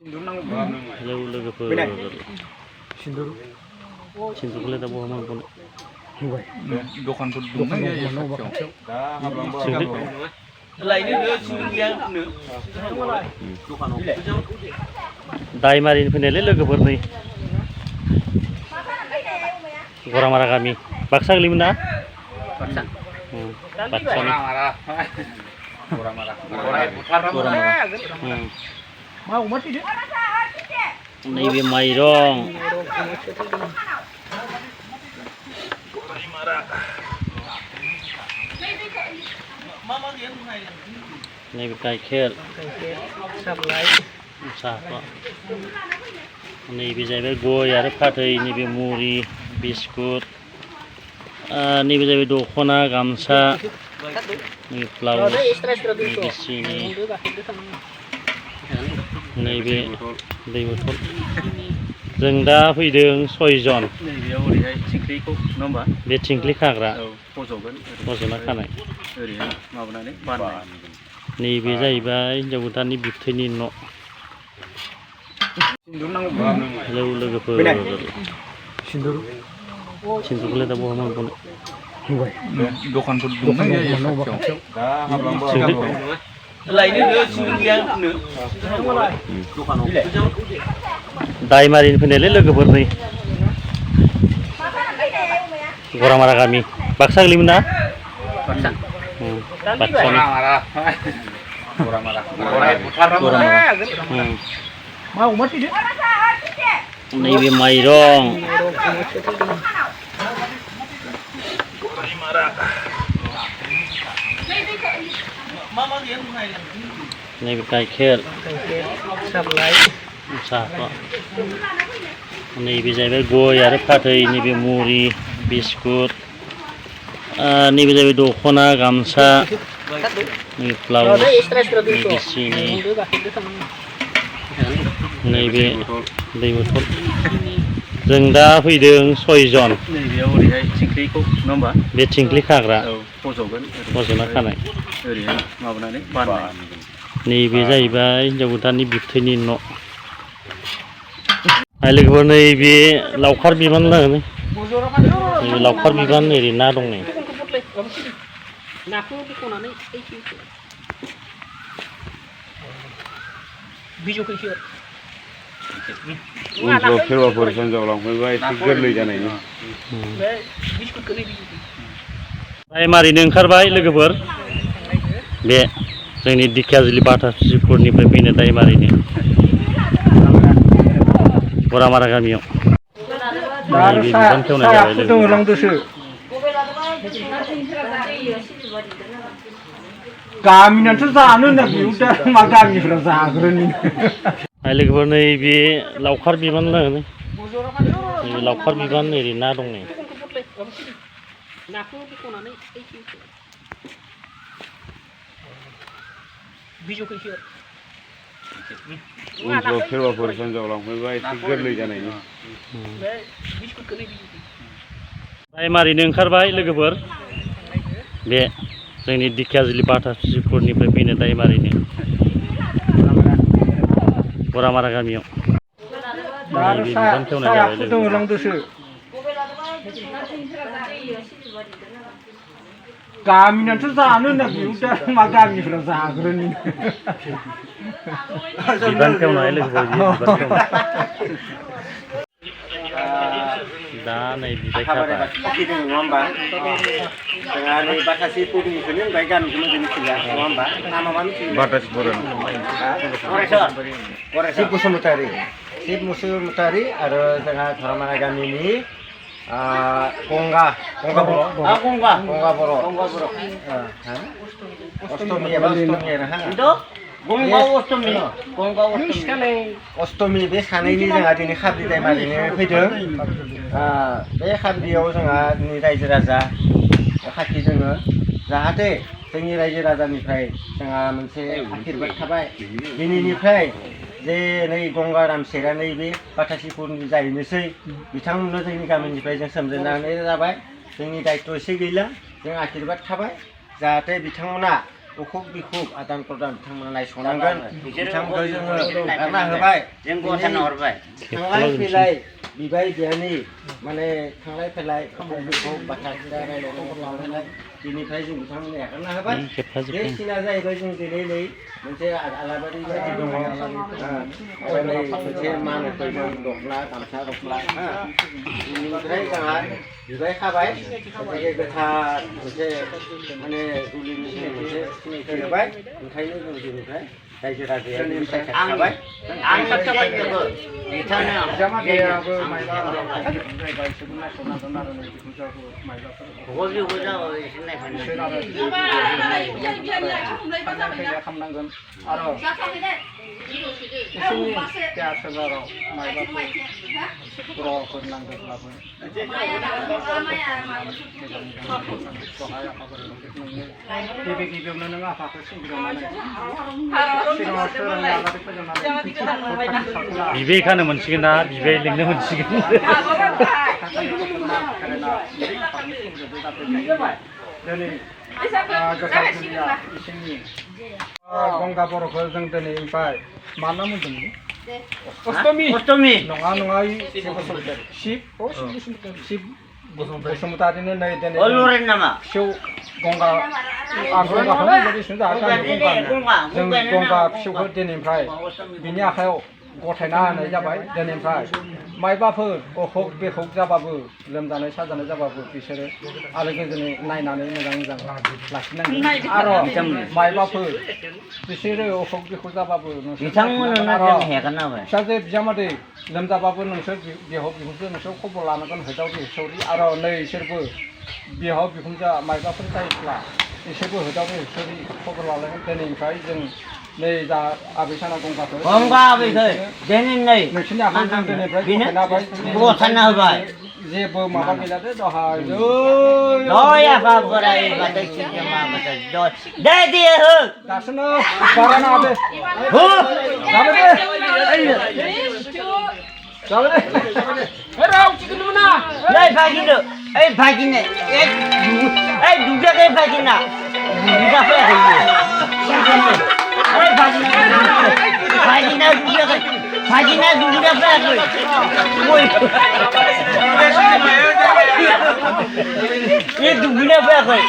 लोगोफोर सिन्दुरखौलाय दा बहा मोनगोन दखानफोर दाइमारिनि फैनायलै लोगोफोर नै गरामारा गामि बाक्सा गोलैमोन ना बाक्सानि नैबे माइरं नैबे गाइखेर साहा नैबे जाहैबाय गय आरो फाथै नैबे मुरि बिस्कुट नैबे जाहैबाय दखना गामसा नैबे ब्लाउस नैबे सिनि नैबे दै बथल जों दा फैदों 6 जन बे थिंख्लि खाग्रा फज'ना खानाय नैबे जाहैबाय हिन्जाव गोदाननि बिबथैनि न' लोगोफोर सिन्दुरखौलाय दा बहा मोनगोन दखानफोर दाइमारिनि फैनायलै लोगोफोर नै गरामारा गामि बाक्सा गोलैमोन ना बाक्सानि नैबे माइरं नैबे गाइखेर साहा नैबे जाहैबाय गय आरो फाथै नैबे मुरि बिस्कुट नैबे जाहैबाय दखना गामसा नैबे ब्लाउस नैबे सिनि नैबे दै बथल जों दा फैदों 6 जन बे थिंख्लि खाग्रा फज'ना खानाय नैबे जाहैबाय हिन्जाव गोदाननि बिबथैनि न' लोगोफोर नैबे लावखार बिबान लागोन नैबे लावखार बिबान ओरै ना दं नै सोरबाफोर हिन्जाव लांफैबा एसे गोरलै जानायनि दाइमारिनो ओंखारबाय लोगोफोर बे जोंनि दिखियाजुलि बाटासिपुरनिफ्राय फैनो दाइमारिनो गरामारा गामियाव बिबान खेवनाय जाबाय गामिनाथ' जानो होनना बिउदा मा गामिफोराव जाग्रोनि लोगोफोर नैबे लावखार बिबान लागोन नैबे लावखार बिबान ओरै ना दं नै सोरबाफोर हिन्जाव लांफैबा एसे गोरलै जानायनि दाइमारिनो ओंखारबाय लोगोफोर बे जोंनि दिखियाजुलि बाटासिपुरनिफ्राय फैनो दाइमारिनो गरामारा गामियाव बिबान खेवनाय जाबाय गामिनाथ' जानो होनना बिउदा मा गामिफोराव जाग्रोनि बिबान खेवनाय लोगोफोर दा नै बिबाय खाबाय नङा होमबा जोंहा नै बाटासिपुरनिखौनो होनबाय गामिखौ मोजां मिथिला नङा होमबा नामा मा मिथियो बाटासिपुर शिब बसुमतारी आरो जोंहा धर्मारा गामिनि गंगा बर' अष्टमी एबा अष्टमी आरो अष्टमी बे सानैनि जोंहा दिनै खाब्रि दाइमारिनो फैदों बे खाब्रियाव जोंहा रायजो राजा खाथि जोङो जाहाथे जोंनि रायजो राजानिफ्राय जोंहा मोनसे आशीर्बाद थाबाय दिनैनिफ्राय जे नै गंगाराम सेरा नैबे बाटासिपुरनि जाहैनोसै बिथांमोननो जोंनि गामिनिफ्राय जों सोमजिनानै जाबाय जोंनि दायित्व' एसे गैला जों आशीर्बाद थाबाय जाहाथे बिथांमोना अखुब बिखुब आदान प्रदान बिथांमोना नायस'नांगोन बिथांमोनखौ जोङो गारना होबाय जों गथायना हरबाय थांलाय फैलाय बिबाय बियानि माने थांलाय फैलाय अखुब बिखुब बाथ्रा खोथा रायलायनाय बिनिफ्राय जों बिथांमोननो एगारना होबाय बे सिना जाहैबाय जों दिनै नै मोनसे आलाबारि बायदि दङ आरो नै मोनसे मा होनो फैगोन दख'ना गामसा गस्ला बिनिफ्राय जोंहा बिबाय खाबाय मोनसे गोथार मोनसे माने जुलिनि मोनसे सिनायथि होबाय ओंखायनो जों दिनैफ्राय रायजो राजाया बिनिफ्राय खाबाय आं खाबायबो बिथांनो जामादैयाबो माइबा हबि होजा एसे खालामनांगोन आरो इसोरनि देहा सोलेराव माइबाफोर ग्रहफोर नांगौब्लाबो गिबि गिबियावनो नों आफाखौ सिबिग्रोनानै सिगाङाव सोरांना आलारि फोजोंनानै बिबाय खानो मोनसिगोन ना बिबाय लिंनो मोनसिगोन दिनै गोथार जुलिया इसोरनि गंगा बर'खौ जों दिनै ओमफ्राय मा नाम होनदोंमोन अष्टमी नङा नङा शिब बसुमतारिनो नै दिनै अलरेन नामा फिसौ गंगा आं गंगाखौनो बायदिसिना जों गंगा फिसौखौ दिनैनिफ्राय बिनि आखायाव गथायना होनाय जाबाय दिनैनिफ्राय मायबाफोर अखुग बेखुग जाबाबो लोमजानाय साजानाय जाबाबो बिसोरो आलो गोजोनै नायनानै मोजां मोजां लाखिनांगोन आरो मायबाफोर बिसोरो अखुग बेखुग जाबाबो बिथांमोननो जों हेगारना होबाय फिसाजो बिजामादै लोमजाबाबो नोंसोर बिहाव बिखुनजो नोंसोर खबर लानांगोन हिजाव बिसौरि आरो नै इसोरबो बिहाव बिखुनजोआ मायबाफोर जायोब्ला इसोरबो हिजाव बिसौरि खबर लालायगोन दिनैनिफ्राय जों नै दा आबै साना गंगाखौ गंगा आबैखौ दिनै नै नोंसोरनि आखायाव जों दिनैनिफ्राय गथायना होबाय जेबो माबा गैला दे दहाय जय आफा बोराइ बाथौ सिजोमा बाथौ जय दे दे हो दासोनो बारा ना दे हो जाबाय दे जाबाय दे नहीं भागिनो ए भागिने एक दूसरा के भागिना दूसरा पे है ए भागिना दूसरा पे कोई ये दूसरा पे है